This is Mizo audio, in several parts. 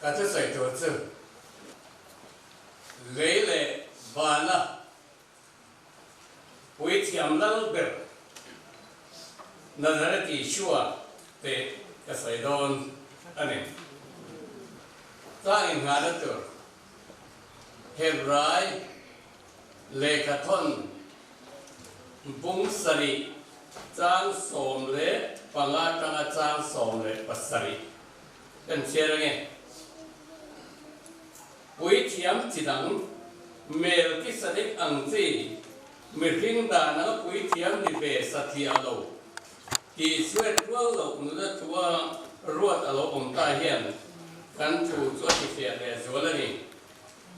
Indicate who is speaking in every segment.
Speaker 1: Ka thusawi tur chu lei leh vana puithiam lal ber Nazareth Isua te ka sawi dawn a ni. Tlang inngahna tur Hebrai lehkhathawn bung sarih chang 15 atanga chang 17 kan chhiar ange. Puithiam chi dang, Melkisedek ang chi, mihring dan anga puithiam ni ve satliah lo, tih chhuat rual loh nuna thua ruat a lo awm ta hian kan thu chu a tifiah leh zual a ni.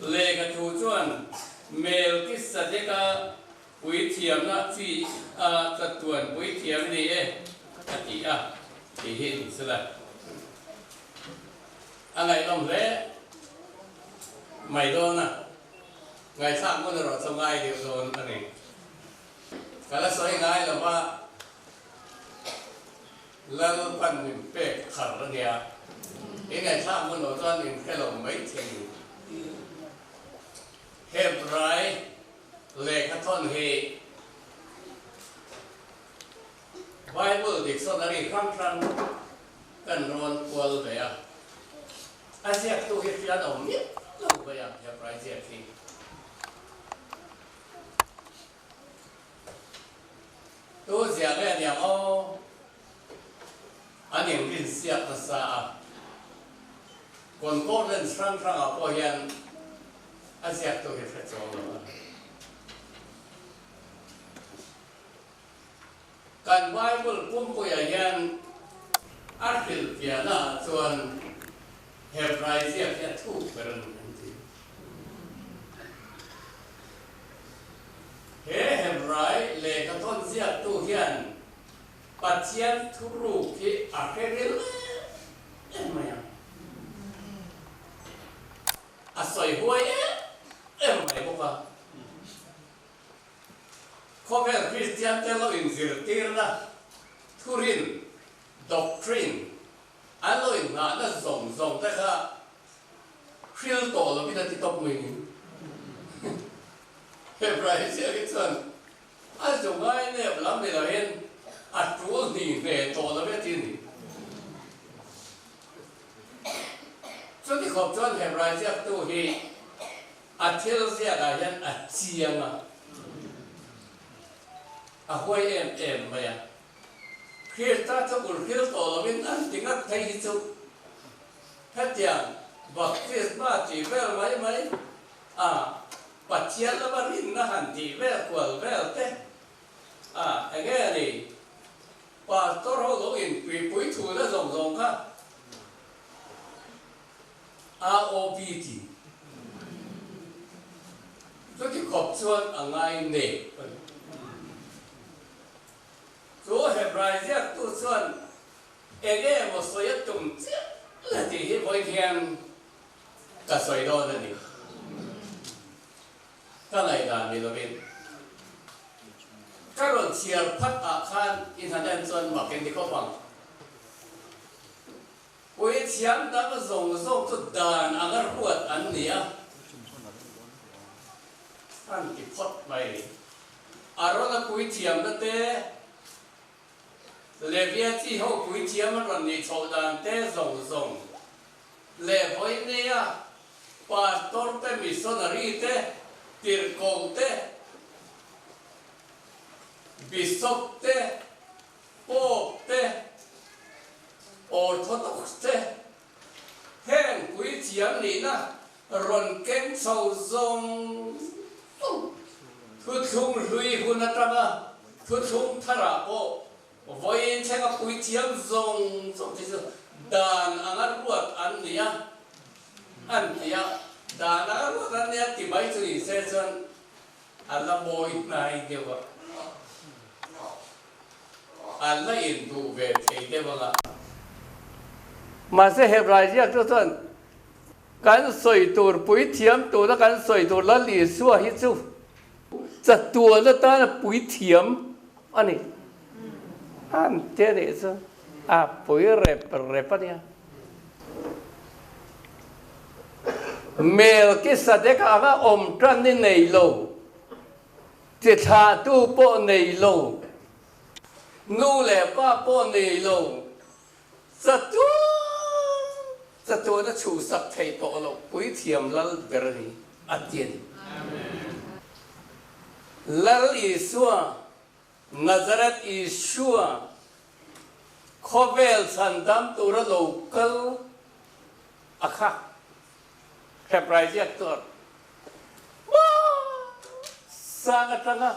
Speaker 1: Lehkha thu chuan Melkisedeka puithiamna chi a chatuan puithiam ni e a ti a tih hi ni sela a ngaihnawm hle mai dawn a, ngaihthlak hmun erawh chu ngai deuh dawn a ni. Ka la sawi ngai lo va, Lalpan min pek thar a nia, i ngaihthlak hmun loh chuan in hre lo mai thei. Hebrai lehkha thawn hi Bible dictionary hrang hrang kan rawn kual ve a, a ziaktu hi hriat awm miah lo mai a Hebrai ziak hi. Tu ziah nge aniang aw? An inrinsiak nasa a, concordance hrang hrangah pawh hian a ziaktu hi hre chuang lo a. Kan Bible pumpuiah hian a hrilhfiahnaah chuan Hebrai ziak hi a thuk ber a ni an ti. He Hebrai lehkhathawn ziaktu hian Pathian thuruk hi a hre ril em em mai a, a sawi huai em em mai bawk a. Khawvel Kristiante lo inzirtirna thurin, doctrine, an lo inngahna zawng zawng te kha hril tawh lovin a ti tawp mai ni. Hebrai ziak hi chuan a zu ngai nep lam ni loin a tul hni hne tawh lo e ti ni. Chuti khawp chuan Hebrai ziaktu hi a thil ziakah hian a chiang a, a huai em em mai a. Krista chu ulhil tawh lovin an ti ngat thei hi chu hetiang baptisma tih vel mai mai a Pathian lama rinna han tih vel kual vel te a enge a ni Pastor ho lo inpuipui thu na zawng zawng kha ROB ti chuti khawp chuan a ngai nep a ni. Chu Hebrai ziaktu chuan eng emaw sawi a tum chiah la tih hi vawi hian ka sawi dawn a ni. Ka ngaihdan ni lovin ka rawn chhiar phat ah khan i hnaden chuan mak in ti khawp ang. Puithiam dang zawng zawng chu dan anga ruat an ni a, an ti phawt mai. Arona puithiamna te, Levia chi ho puithiam an rawn nih chhoh dan te zawng zawng leh vawineia pastor te, missionary te, tirhkoh te, bishop te, Pope te, Orthodox te, heng puithiam nihna rawn keng chho zawng zawng thuthlung hlui hun atanga thuthlung tharah pawh vawiin thlenga puithiam zawng zawng te chu dan anga ruat an ni a, an ti a, dan anga ruat an ni a ti mai chu ni se chuan a la mawi hnai deuh a. An la induh ve thei deuh anga. Mahse Hebrai ziak chu chuan kan sawi tur puithiam tuna kan sawi tur Lal Isua hi chu chatuan atana puithiam a ni. An ti a nih chu a pui rep rep a nia. Melkisadeka anga awm tan i nei lo, tithlahtu pawh nei lo, nu leh pa pawh nei lo, chatuan chatuan a chhuhsak thei tawh lo, puithiam lal ber a ni, a ti a ni. Lal Isua Nazareth Isua khawvel chhandam tura lo kal a kha Hebrai ziak tur sang atanga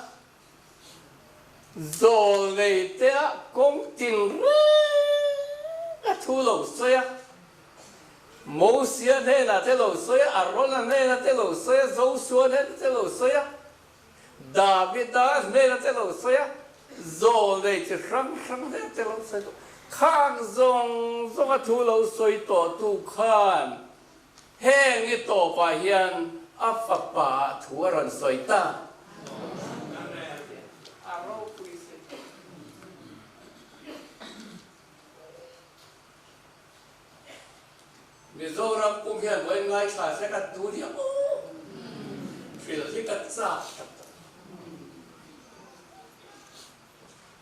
Speaker 1: zawl nei te ah kawng tin reng a thu lo sawi a, Mosia hnenah te lo sawi a, Arona hnenah te lo sawi a, Josua hnenah te lo sawi a, Davida hnena te lo sawi a, zawl nei chi hrang hrang hnena te lo sawi tawh. Khang zawng zawng a thu lo sawi tawh tu khan heng i tawpah hian a fapa ah thu a rawn sawi ta. A ropui si. Mizoram pum hian vawiin ngaithla se ka tu nia aw hrilh hi ka chak tak tak.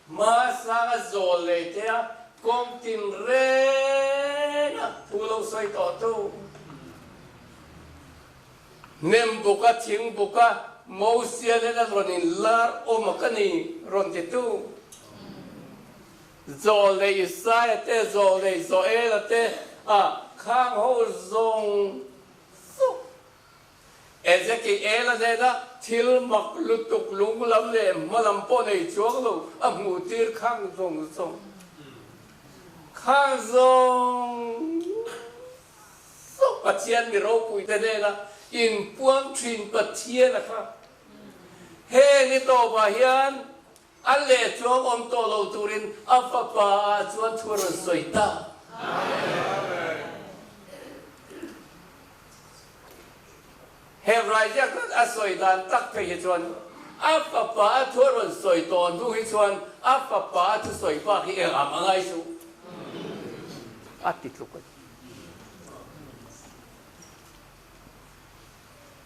Speaker 1: Hmasanga zawl lei te a kawng tin reng a thu lo sawi tawh tu. Hnem buk a thing buk a Mosia nen a rawn in lar awm a ka ni rawn ti tu. Zawlei Isaia te, Zawlei Joela te, a khang ho zawng zawng Ezekiela hnena thil mak lutuk lung lam leh hma lam pawh nei chuang lo a hmuh tir khang zawng zawng khang zawng zawng Pathian mi ropui te hnena inpuang thin Pathian a kha heng i tawpah hian A leh chuang awm tawh lo turin a fapa ah chuan thu a rawn sawi ta. Hebrai ziak chuan a sawi dan tak phei hi chuan a fapa a thu a rawn sawi tawh hnu hi chuan a fapa a thusawi bak hi eng am a ngai suh a ti tluk a ni.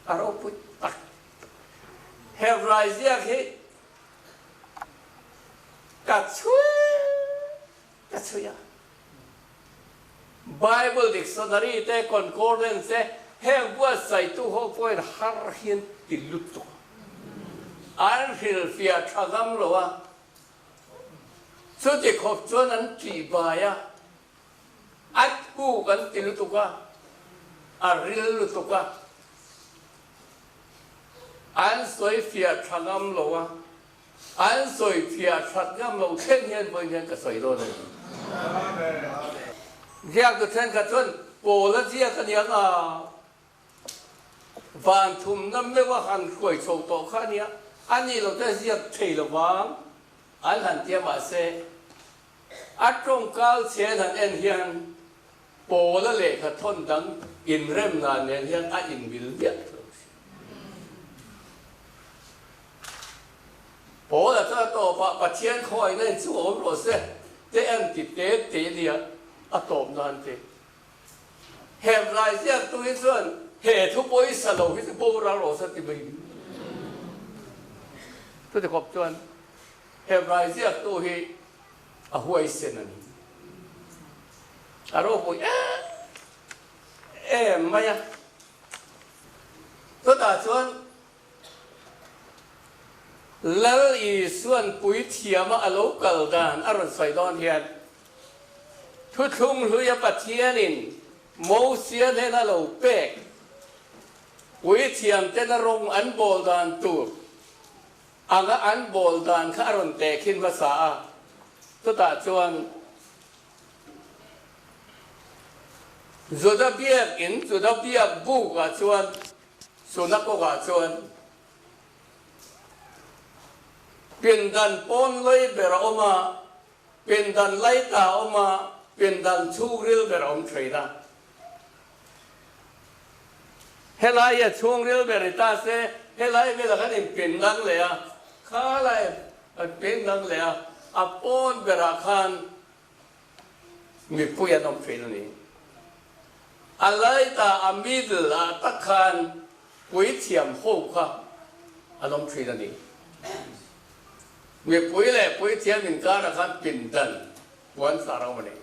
Speaker 1: A ropui tak tak. Hebrai ziak hi Ka chhui ka chhui a. Bible dictionary te, concordance te heng buatsaihtu ho pawhin har hian ti lutuk a. An hrilhfiah tha ngam lo a. Chuti khawp chuan an tihbai a. A thuk an ti lutuk a, a ril lutuk a. An sawifiah tha ngam lo a, an sawifiah that ngam lo thleng hian vawiin hian ka sawi dawn a ni. Ziaktu thenkhat chuan Paula ziak a nia nga, van thumna meuh a han hruai chho tawh kha a nia, a nih loh te ziak thei lo vang an han tia mahse a tawngkal chhe an han en hian Paula lehkha thawn dang inremna nen hian a inmil miah lo si. Paula chuan a tawpah Pathian khawngaihna in chu awm rawh se te an ti te te nia a tawp nan te. Hemlai ziaktu hi chuan he thu pawisa lo hi chu boral rawh se ti mai ni. Chuti khawp chuan Hemlai ziaktu hi a huaisen a ni. A ropui em em mai a. Chutah chuan Lal Isuan puithiama a lo kal dan a rawn sawi dawn hian Thuthlung hluia Pathianin Mosia hnena lo pek puithiamtena rawng an bawl dan tur Anga an bawl dan kha a rawn tehkhin hmasa a, chutah chuan Juda biak in, Juda biak buk ah chuan, synagogue ah chuan pindan pawn lei ber a awm a, pindan laita a awm a, pindan chhungril ber a awm thin a. Helai hi a chhungril ber ni ta se, helai velah khan inpin dang leh a, khalai an pin dang leh a, a pawn berah khan mipui an awm thin a ni. A laitah a middle ah tak khan puithiam ho kha an awm thin a ni. Mipui leh puithiam inkarah khan pindan puan sar a awm a ni.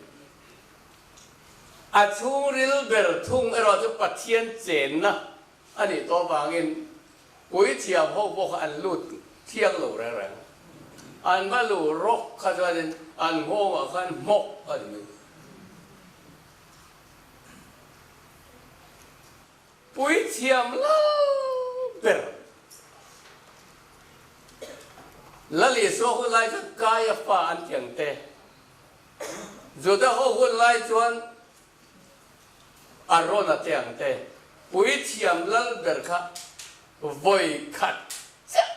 Speaker 1: A chhungril ber thung erawh chu Pathian chenna a nih tawh avangin puithiam ho pawh kha an lut thiang lo reng reng. An va lu rawk kha chuanin an nghawngah khan hmawk a ni mai. Puithiam lal ber Lal Isua hun lai chuan Kaiafa an ti ang te. Juda ho hun lai chuan Arona te ang te. Puithiam lal ber kha vawi khat chiah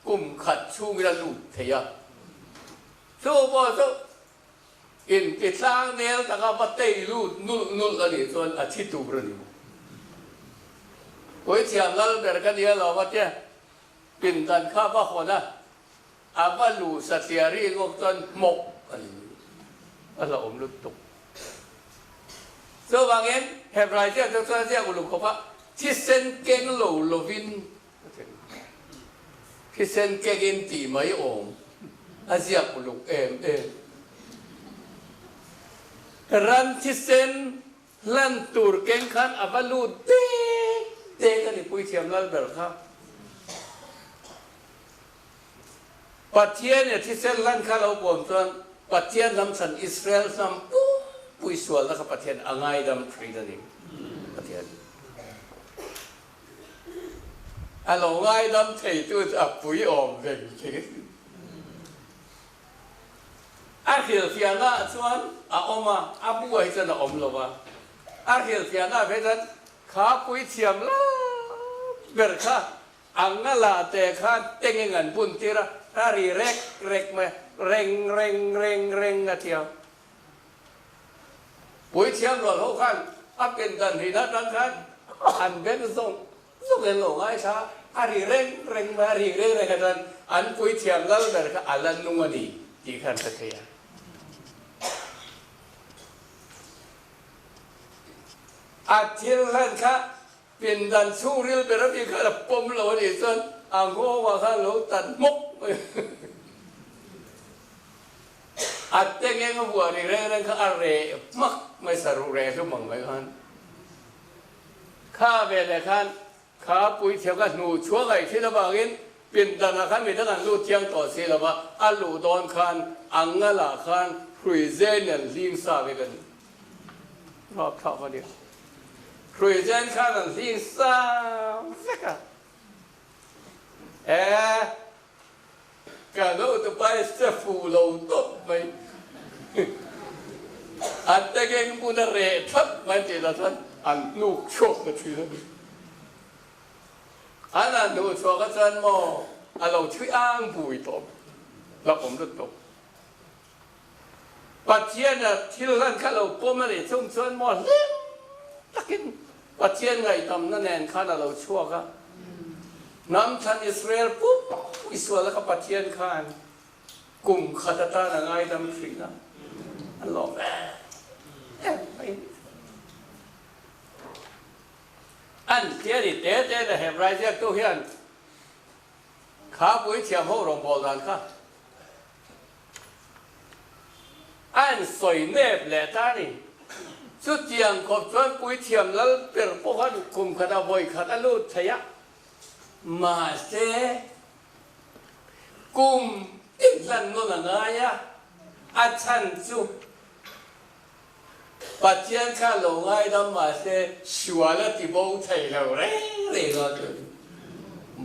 Speaker 1: kum khat chhungin a lut thei a. Chu pawh chu Inti tlang nel taka va tei lut nulh nulh a nih chuan a thi tur a ni maw? Puithiam lal ber ka nia lo va tia pindan kha va hawn a, a va luh satliah ri ngawk chuan hmawk a ni mai. A hlauhawm lutuk. Chuvangin Hebrai ziak chu chuan a ziak uluk khawp a, thisen keng lo lovin Thisen kengin tih mai awm a ziak uluk em em. Ran thisen hlan tur keng khan a va lut dek dek a ni Puithiam Lalber kha. Pathian e thisen hlan kha lo bawm chuan Pathian hnam chhan Israel hnam pumpui sualna kha Pathian a ngaidam thin a ni Pathian. A lo ngaidam thei tu chu a pui awm veng thei. A hrilhfiahna ah chuan a awm a, a buai hi chuan a awm lo a. A hrilhfiahna ah phei chuan kha pui thiam la ber kha a ngala te khan tengeng an bun tir a, a ri rek rek mai a, reng reng reng reng a ti a. Puithiam rual ho khan a pindan rin atang khan an beng zawng zawng in lo ngaithla a, a ri reng reng mai, a ri reng reng atang an puithiam lal ber kha a la nung a ni tih kha an hre thei a. A thil hlan kha pindan chhungril ber ami khan a pawm lo a nih chuan a nghawngah khan lo tan hmawk mai. A teng eng a vuah ri reng reng kha a reh hmak mai saruh reh hlum ang mai khan kha veleh khan kha puithiam kha hnuh chhuak aih thin avangin pindan ah khan midang an lut thiang tawh si lo va, a luh dawn khan a ngal ah khan hrui zen an hling sa vek a ni. Rapthlak a nia. Hrui zen khan an hling sa vek a. E. Ka lo tu pai se fu lo tawp mai. An tengeng hmun a reh thlap mai tih lah chuan an hnuk chhuak ta thin a ni. An han hnuh chhuak a chuan maw a lo thui ang bui tawp la awm lutuk. Pathian a thil hlan kha lo pawm a nih chung chuan maw hlim takin Pathian ngaihdamna nen khan a lo chhuak a. Hnam thlan Israel pum isual a kha Pathian khan kum khat atan a ngaidam thin a, an lawm em em mai. An ti a ni te te na Hebrai ziaktu hian kha puithiam ho rawngbâwl dan kha A insawi nep leh ta a ni. Chutiang khawp chuan puithiam lal ber pawh khan kum khatah vawi khat a lut thei a, mahse kum inhlan nawn a ngai a, a chhan chu Pathian kha lo ngaidam mahse sual a ti bo thei lo reng reng a ti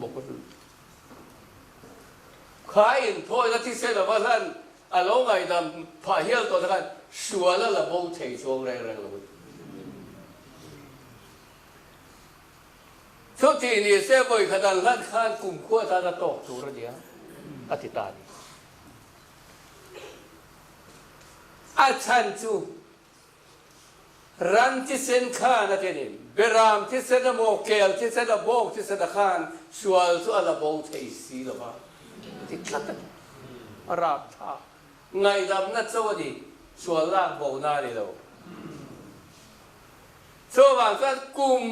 Speaker 1: bawk a ni. Kha inthawina thisen ava hlan a lo ngaihdam phah hial tawh te khan sual a la bo thei chuang reng reng lo a ni. Chutih ni se vawi khat an hlan khan kumkhua tan a tawk tur a nia a ti ta a ni. A chhan chu Ran thisen khan a ti ni. Beram thisen emaw, kel thisen a bawk thisen a khan sual chu a la bo thei si lo va a ti tlat a ni. A rap thlak. Ngaihdamna cho a ni, sual lak bona a ni lo. Chuvang chuan kum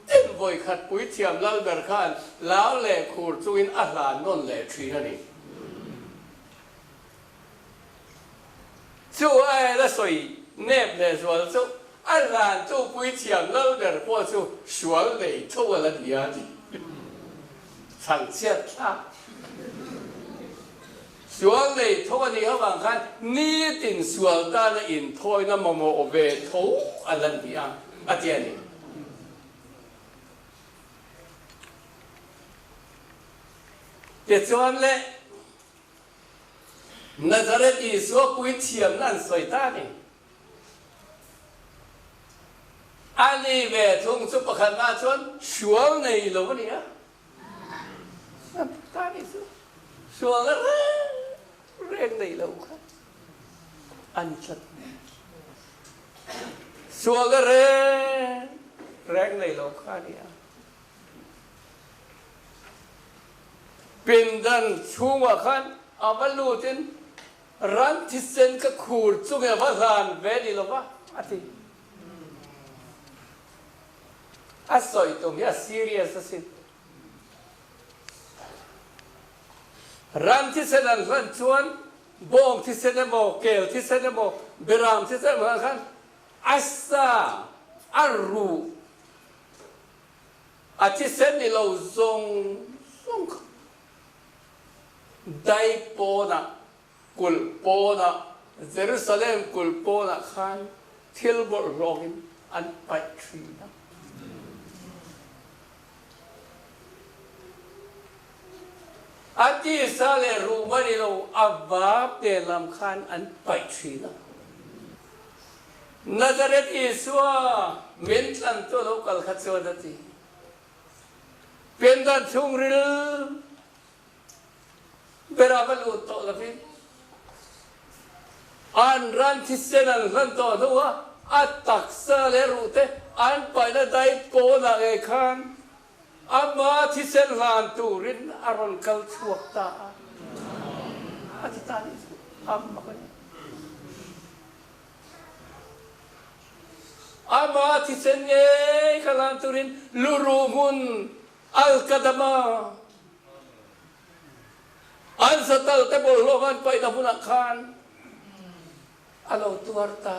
Speaker 1: tin vawikhat puithiam lalber khan lau leh khur chungin a hlan nawn leh thin a ni. Chu aia sawi nep leh zual chu a hlantu puithiam lalber pawh chu sual nei tho a la ni a ti. Chhangchhiat thlak. Sual nei tho a nih avang khan nitin sual tana inthawina mamawh ve tho a la ni a, a ti a ni. Tichuan le, Nazareth Isua puithiamna an sawi ta a ni. A ni ve thung chu pakhatna chuan sual nei lo a ni a. Ta ni chu sualna reng reng nei lo kha a ni tlat. Sualna reng reng nei lo kha a ni a. Pindan chhungah khan a va lutin ran thisen ka khur chunge a va hlan ve ni lo va, a ti. A sawi tum hi a serious asin. Ran thisen an hlan chuan bawng thisen emaw, kel thisen emaw, beram thisen emaw khan a sa, a ruh, a thisen ni lo zawng zawng kha dai pawnah, kulh pawnah, Jerusalem kulh pawnah khan thil bawlhhlawkin an paih thin a. A tisa leh ruh a ni lo, a vap te lam khan an paih thin a. Nazareth Isua min tlantu a lo kal kha chuan a ti. Piandan chhungril berah va lut tawh lovin an ran thisen an hlan tawh hnuah a taksa leh ruh te an paihna dai pawnah ngei khan ama thisen hlan turin a rawn kal chhuak ta a, a ti ta nih chu a mak a ni. Ama thisen ngei kha hlan turin luruh hmun Al-Qadama an satal te bawlhhlawh an paihna hmunah khan a lo tuar ta.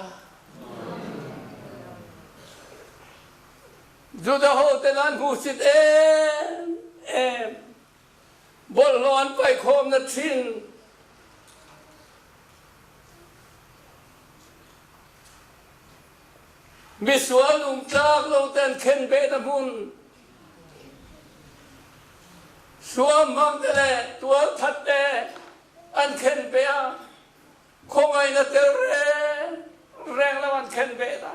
Speaker 1: Juda hoten an hmuhsit em em, bawlhhlawh an paihkhawmna thin. Misual nungtlak lo te an khen behna hmun. Suam hmang te leh tualthat te an khen beh a, khawngaihna tel reng reng lo an khen beh ta.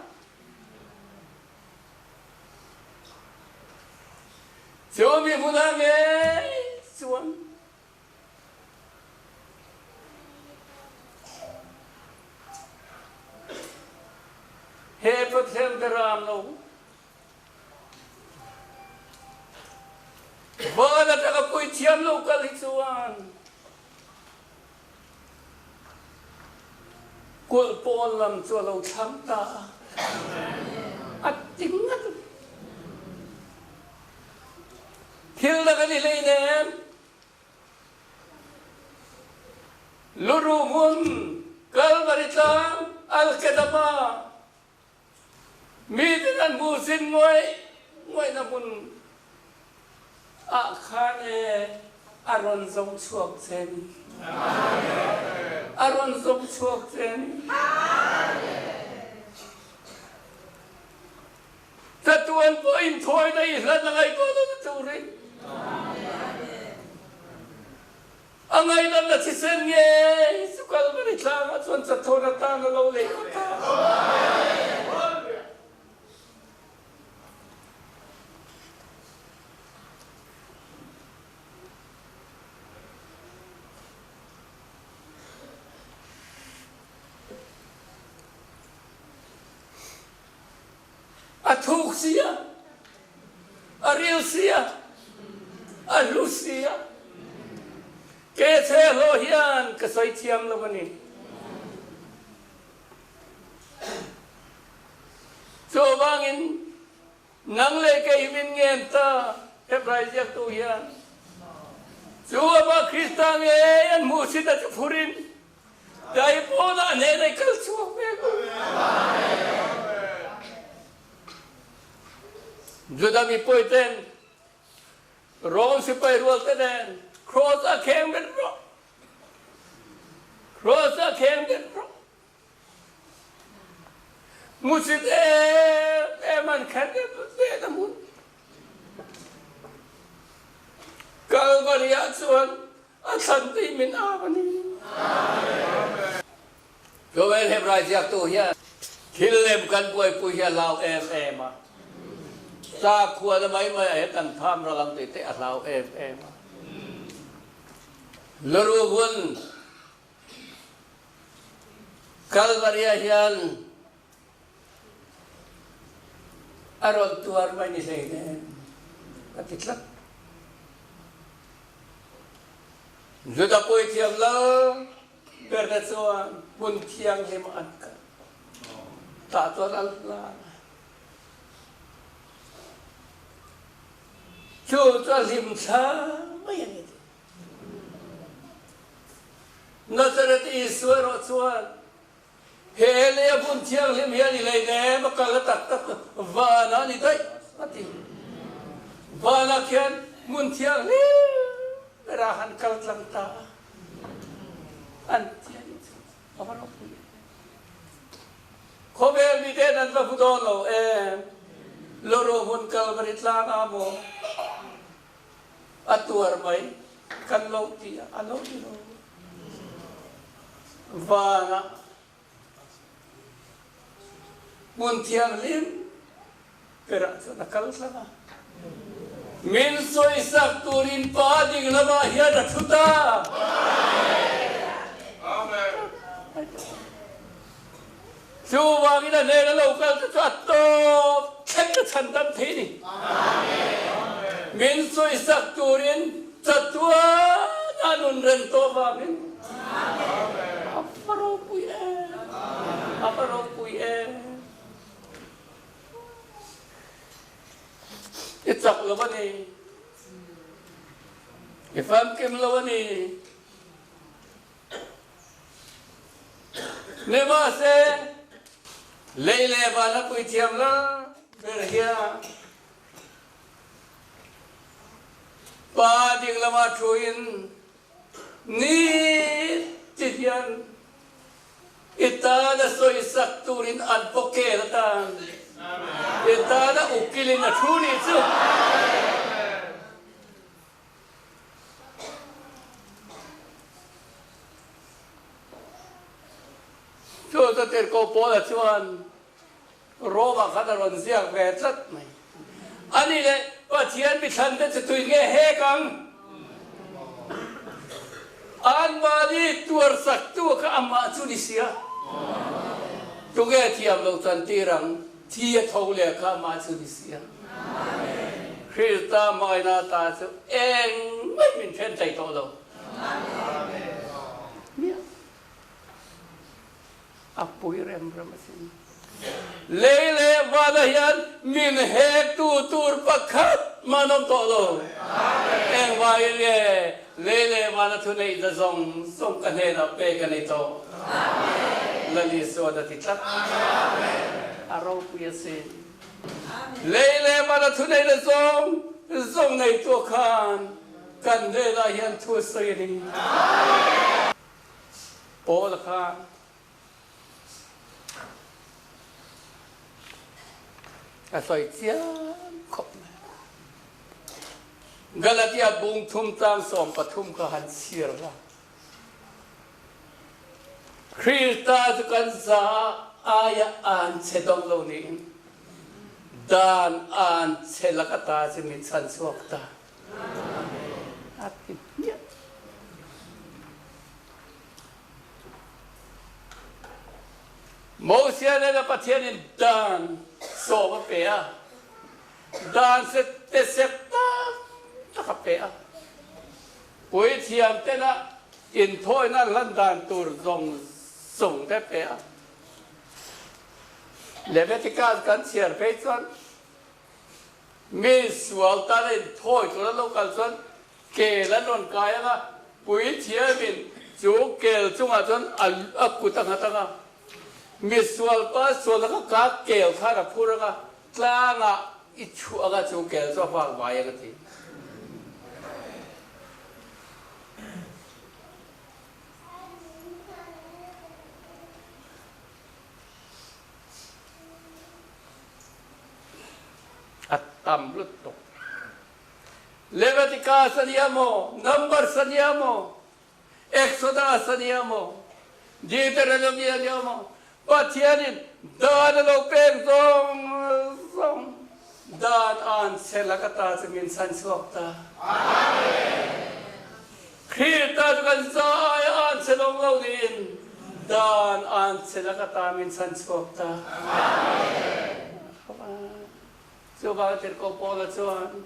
Speaker 1: Chu mi hmunah ngei chuan he Pathian Beram lo Van atanga puithiam lo kal hi chuan kulh pawn lam chu a lo thlang ta a, a ti ngat a. Thil dang a ni hleinem. Luruh hmun, Kalvari tlang, Alkedama. Mite an hmuh sin ngawih ngawihna hmun ah khan e a rawn zawng chhuak che ni. A rawn zawng chhuak che ni. Chatuan pawh inthawina i hlan a ngaihtuah lo na turin. A ngaihdamna thisen ngei chu Kalvari tlangah chuan chathawn atan a lo lei phawt a. A thuk si a, a ril si a, a hlu si a. Ke che hlawh hian ka sawi thiam lo a ni. Chuvangin. Nang leh kei min ngen ta, Hebrai ziaktu hian. Chu amah Krista ngei an hmuhsit a chu phurin dai pawnah hnenah i kal chhuak ve ko. Juda mipui ten Rom sipai rual te nen Kraws a kheng bet rawh. Kraws a kheng bet rawh. Hmusit em em an khen em ve na hmun. Kalvari ah chuan a thlan tih min au a ni. Joel Hebrai ziaktu hian thil lem kan buaipui hi a hlau em em a, sakhua na mai mai ah hian kan tham ral ang tih te a hlau em em a. Luruhun Kalvaria hian a rawn tuar mai ni hlei nen ka ti tlat. Juda puithiam lal berte chuan hmun thianghlim ah an kal. Tah chuan an hlan a. Chu chu a hlimthla mai a ni. Nazareth Isua erawh chuan he lei a hmun thianghlim hian i lei nem a kal a tak tak vanah a ni daih a ti. Vanah khian hmun thianghlim berah han kal tlang ta a, an ti a nih chu a va ropui em. Khawvel miten an va hmu dawn lo em, Loro hmun Kalvari tlangah maw? A tuar mai kan lo ti a, a lo ti lo. Vanah hmun thianghlim berah chuan a kal tlang a. Min sawisak turin pa ding lamah hian a thu ta. Chuvangin a hnena lo kal te chu a tawp thleng a chhan dam thei ni. Min sawisak turin chatuan a nun reng tawh vangin a va ropui em, a va ropui em. I chak lo a ni, i famkim lo a ni. Nimahse, lei leh van a puithiam la ber hian Pa ding lamah thuin ni ti hian i tana sawisak turin advocate atan i tana ukilin a thu nih chu. Chu chu Tirhkoh Paula chuan Rome-ah khan a rawn ziak ve tlat mai. A nih leh Pathian mithlan te chu tui nge hek ang? Anmahni tuarsaktu kha amah chu ni sia. Tunge thiam lo chantir ang? Thi a tho leh kha amah chu ni sia. Krista hmangaihna ta chu engmah min then thei tawh lo. Miah. A pui rem rem asin. Lei leh vana hian min hektu tur pakhat mah an awm tawh lo. Engvangin nge lei leh vana thuneih za zawng zawng ka hnenah pek a ni tawh? Lal Isuan a ti tlat. A ropui asin. Lei leh vana thuneihna zawng zawng neituah khan kan hnenah hian thu sawi a ni. Paul khan a sawi chiang khawp mai. Galatia bung thum tlang 13 kha han chhiar la. Krista chu kan za aia an che dawng lo niin dan an che lak ata chu min chhan chhuak ta. A ti hmiah. Mosia nena Pathianin dan sawm a pe a, dan te sep tak tak a pe a. Puithiam tena inthawina hlan dan tur zawng zawng te a pe a. Leviticus kan chhiar phei chuan. Mi sual tana inthawi tur an lo kal chuan kel an rawn kai ang a, puithiamin chu kel chungah chuan a kut a nghat ang a, mi sual pa sual laka ka kel khan a phur ang a, tlangah i chhuah ang a, chu kel chu a vak vai ang a ti. A tam lutuk. Leviticus a nia maw, Numbers a nia maw, Exodus a nia maw, Deuteronomy a nia maw, Pathianin dan a lo pek zawng zawng dan an che laka ta chu min chhan chhuak ta. Krista chu kan zai an che lawng lo niin dan an che laka ta min chhan chhuak ta. Chuvang tirhkoh Paula chuan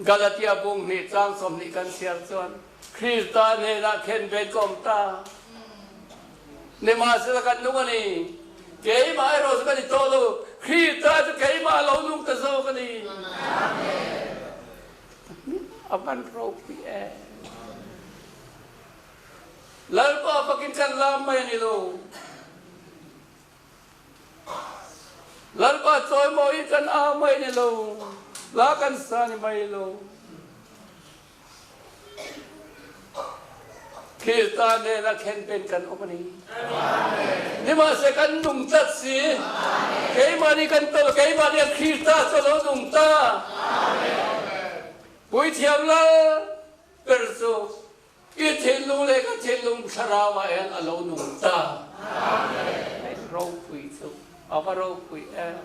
Speaker 1: Galatia bung hnih tlang 20 kan chhiar chuan Krista hnenah khenbet ka awm ta. Nimahsela kan nung a ni. Keimah erawh chu ka ni tawh lo, Krista chu keimah lo nung ta zawk a ni. A van ropui em! Lalpa fakin kan lam mai a ni lo. Lalpa chawimawiin kan au mai ni lo, la kan sa ni mai lo. Krista nena khenpen kan awm a ni. Nimahse kan nung tlat si. Keimahni kan tawlh, keimahni a Krista chu a lo nung ta. Puithiam Lal ber chu I thinlung leh ka thinlung thlarau ah hian a lo nung ta. Hei ropui chu a va ropui em.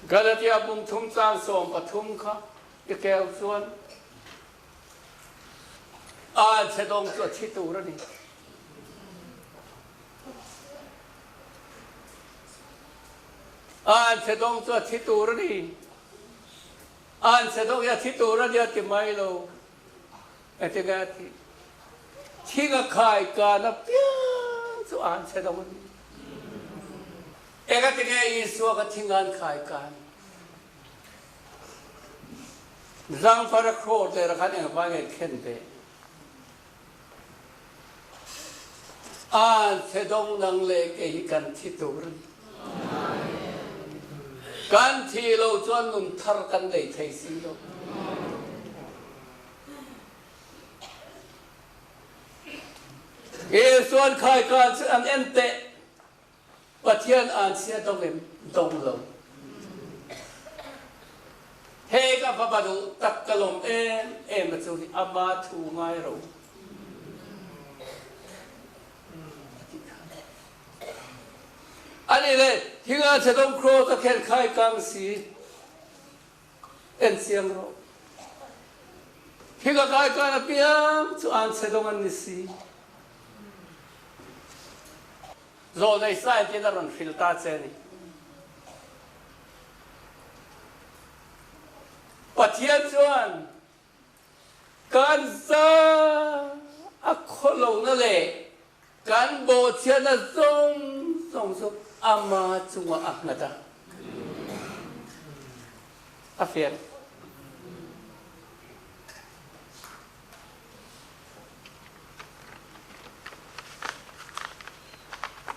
Speaker 1: Galatia bung thum chang 13 kha i keu chuan a chhe dawng chu a thi tur a ni. An chhe dawng chu a thi tur a ni. An chhe dawng hi a thi tur a ni a ti mai lo. Engtinge a thih? Thing a khai kan apiang chu an chhe dawng a ni. Engatinge Isua kha thing an khai kan? Zangfar a khawr der khan engvang nge khen ve? An chhe dawng nang leh kei hi kan thi tur a ni. Kan thi lo chuan nun thar kan nei thei si lo. Isuan khaikan chu an en teh. Pathian an chia dong em? Dong lo. He ka fapa duh tak ka lawm em em a chu hi ama thu ngai ro. Ani le thinga che dong cross a khen khai kang si en chiang ro. Thinga kai kan apiang chu an che dong an ni si. Zawlnei scientist a rawn hrilh ta che a ni. Pathian chuan kan za a khawlohna leh kan bawhchhiatna zawng zawng chu ama chungah a nghat a. A fian.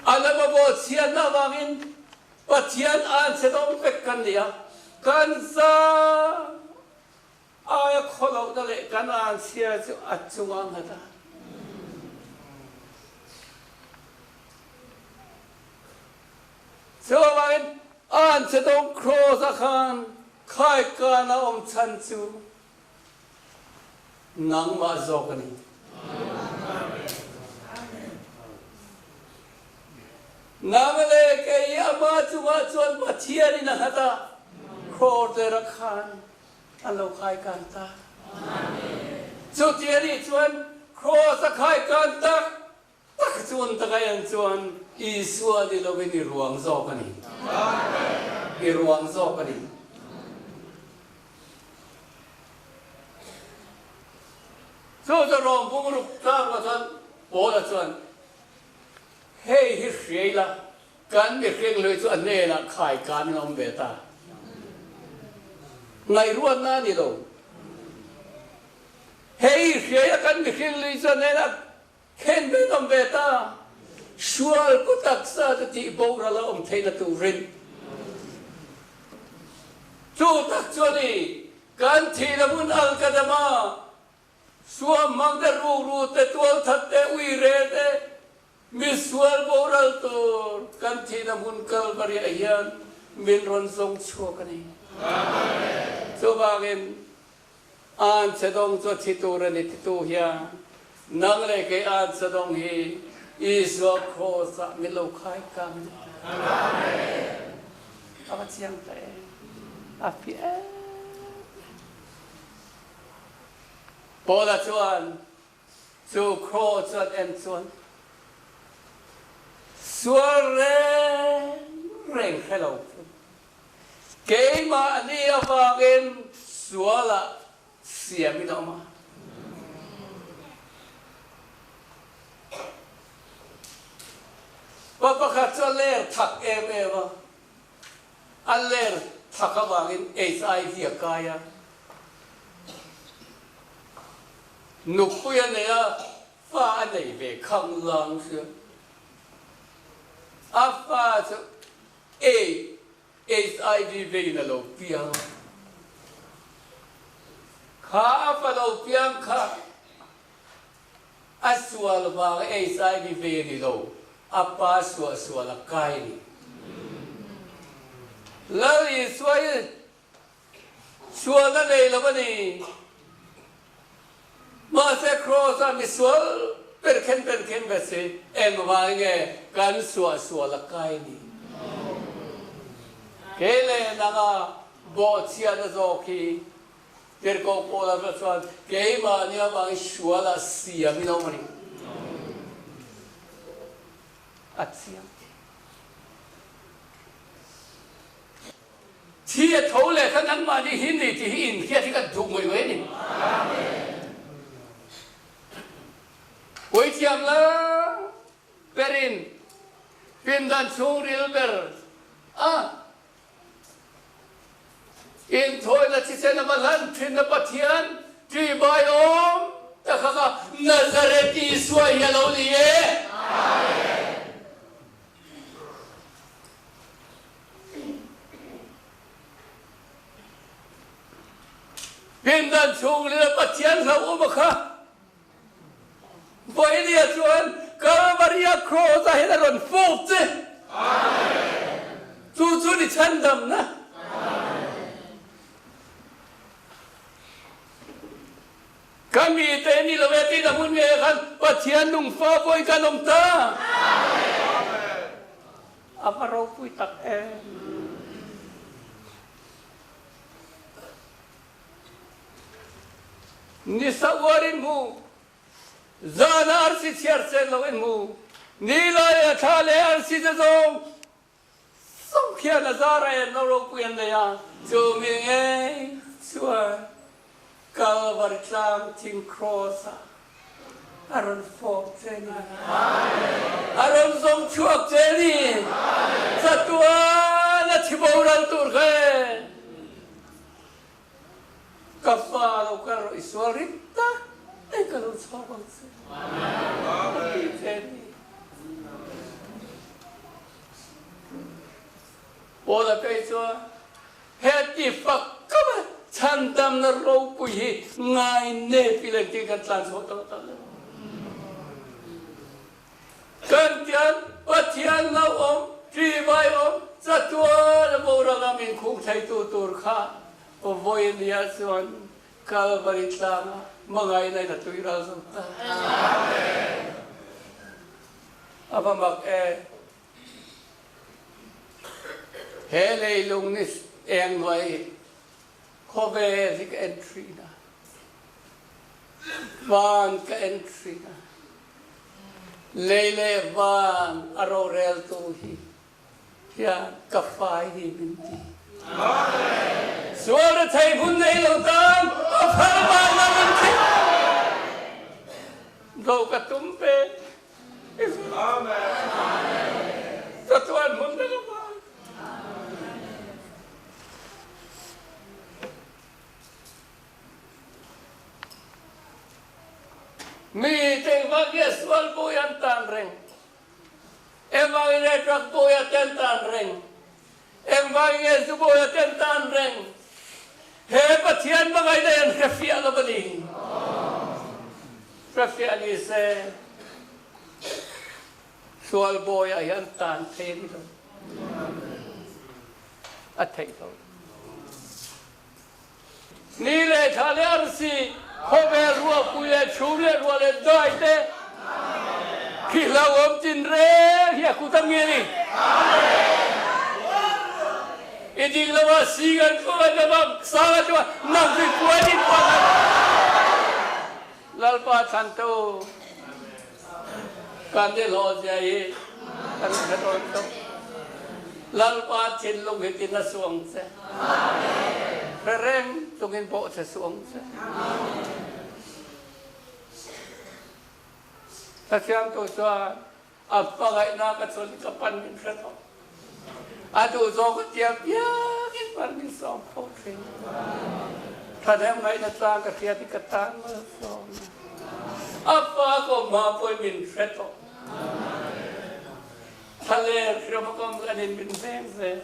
Speaker 1: A lama bawhchhiatna avangin Pathian an che dawng vek kan ni a, kan za aia khawlohna leh kan anchhia chu a chunga nghat a. Chuvangin an che dawng kraws ah khan khaikan a awm chhan chu Nangmah zawk a ni. Nang leh kei ama chungah chuan Pathian in a nghat a, khawr te rak khan an lo khai kan ta. Chuti a nih chuan cross a khai kan tak tak chuan taka en chuan Isua ni lovin i ruang zawk a ni. I ruang zawk a ni. Chu chu Rom bungruk tlangah chuan Paula chuan, Hei hi hriai la, kan mihring hlui chu a hnenah khai kan in a awm ve ta. Ngaihruatna a ni lo. Hei hi hriai la, kan mihring hlui chu a hnenah khen ve in awm ve ta. Sual ku taksa chu tih boral a awm theihna turin. Chu tak chu a ni, kan thihna hmun al ka dam a, Suam hmang te, rukru te, tualthat te, uire te, misual boral tur kan thihna hmun Kalvariah hian min rawn zawng chhuak a ni. Chuvangin Anchhe dawng chu a thi tur a ni titu hian nang leh kei Anchhe dawng hi Isua Kraws-ah min lo khai kang ni. A va chiang ta em? A fiah em em. Paula chuan chu kraw chuan en chuan sual reng reng hre lo chu keimahni avangin sualah siamin a awm a. Pa pakhat chu a ler thak em em a. A ler thak avangin HIV a kai a, nupui a nei a, fa a nei ve khang lang sia. A fa chu HIV veiin a lo piang a, kha a fa lo piang kha A sual vang HIV vei a ni lo, a pa suah sual a kai a ni. Lal Isua hi sual a nei lo a ni. Mahse Kraws ah misual ber khen ber khen ve si, engvang nge kan suah sual a kai a ni. Kei leh nanga bawhchhiatna zawk hi Tirhkoh Paula kha chuan keimahni avangin sual a siam in a awm a ni. A chiang thei. Thi a tho leh kha nangmahni hi ni tih hi inhriat hi ka duh ngawih ngawih a ni. Puithiam la berin pindan chhungril ber a Inthawina thisen a va hlan thin a Pathian ṭihbai awm tak kha kha Nazareth Isua hi a lo ni e. Amen. Pindan chhungril a Pathian hlauhawm a kha Vawinia chuan Kalvaria Kraws ah hian a rawn fawp che. Chu chu ni chhandamna. Ka mite ni lo e tih a hmun ngei ah khan Pathian nungfa pawhin kan awm ta. A va ropui tak em. Ni sa uar in hmu, zan ah arsi chhiar cen lo in hmu, ni lai a thla le arsi te zawng zawng khian a zar a en lo ropui an nei a, chu mi ngei chuan Kalvari tlang thing kraws ah a rawn fawp che ni, a rawn zawng chhuak che ni, chatuan a thi boral tur kha e. Ka fa lo kal rawh i sual rit tak in ka lo chhawk ang che a ti che ni. Paula phei chuan heti fak kap a chhandamna ropui hi ngai nep ila engtin kan tlan chhuah tawh tak lo. Kan tian Pathian lo awm, ṭihvai awm, chatuan a boral a min khung theitu tur kha vawinia chuan Kalvari tlanga hmangaihna in a tui ral zo ta. A va mak e. He leilung ni eng hnuai khawvel hi ka en thin a, van ka en thin a. Lei leh van a roreltu hi hian ka fai hi min ti. Sual rethei hun nei lo tan a phal van a rawn thih. lo ka tum ve. Chatuan hmun na ka hman. Mi te engvang nge sual pawh an tan reng? Engvang nge drug pawh an tan reng? Engvang nge zu pawh an tan reng? He Pathian hmangaihna hi an hre fiah lo a ni. Hre fiah ni se sual bawiah hi an tan thei a ni lo. A theih lo. Ni leh thla leh arsi, khawvel ruahpui leh chhum leh ruah leh dai te khi hlauhawm chin reng hi a kut a mi a ni. I ding lo a sing an tluang a dam a, sang a tluang a, nang chu i puan in puan a. Lalpa chhantu kan ni hlawh zia hi kan hre dawn tawh. Lalpa thinlung hi tin a suang che. Hre reng chungin bawh che suang che. Pathian tu chuan a hmangaihna ka chun ka pan min hre tawh. A duh zawng ka tiam piangin pan min sawm kho thin. Thahnem ngaihna tlang ka hriat i ka tan malsawm. A pa ko hma pawhin min hre tawh. Thlaler hriam a kawm an in min veng zel.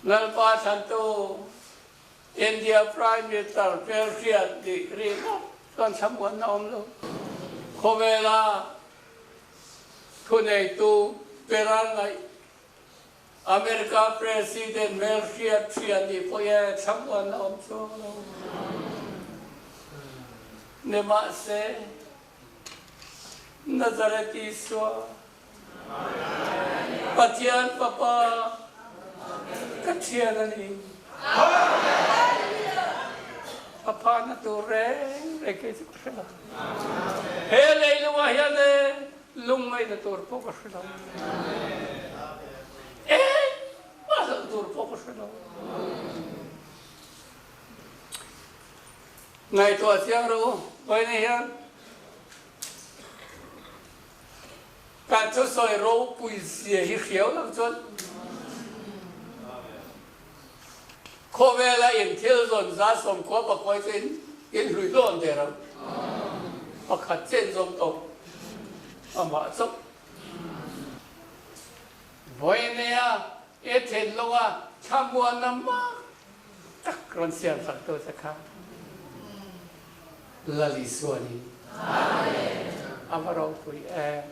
Speaker 1: Lalpa chhantu India Prime Minister hmelhriat nih ringawt chuan thlamuanna awm lo. Khawvela thuneitu bera ngaih America President hmelhriat hria nih pawh e thlamuanna awm chuang lo. Nimahse, Nazareth Isua Pathian Fapa ka thian a ni. A phahna tur reng reng kei chu ka hre lo. He leilungah hian e lungngaihna tur pawh ka hre lo. Engmah hlauh tur pawh ka hre lo. Ngaihtuah chiang rawh u, vawiin hian Kan thusawi ropui zia hi hriau lo chuan khawvela in thil zawn za sawmkhua pakua chu in in hlui dawn der ang. Pakhat chen zawng tawh amah chauh. Vawinia i thinlunga thlamuanna mak tak rawn siam sak tu che kha Lal Isua ni. A va ropui em.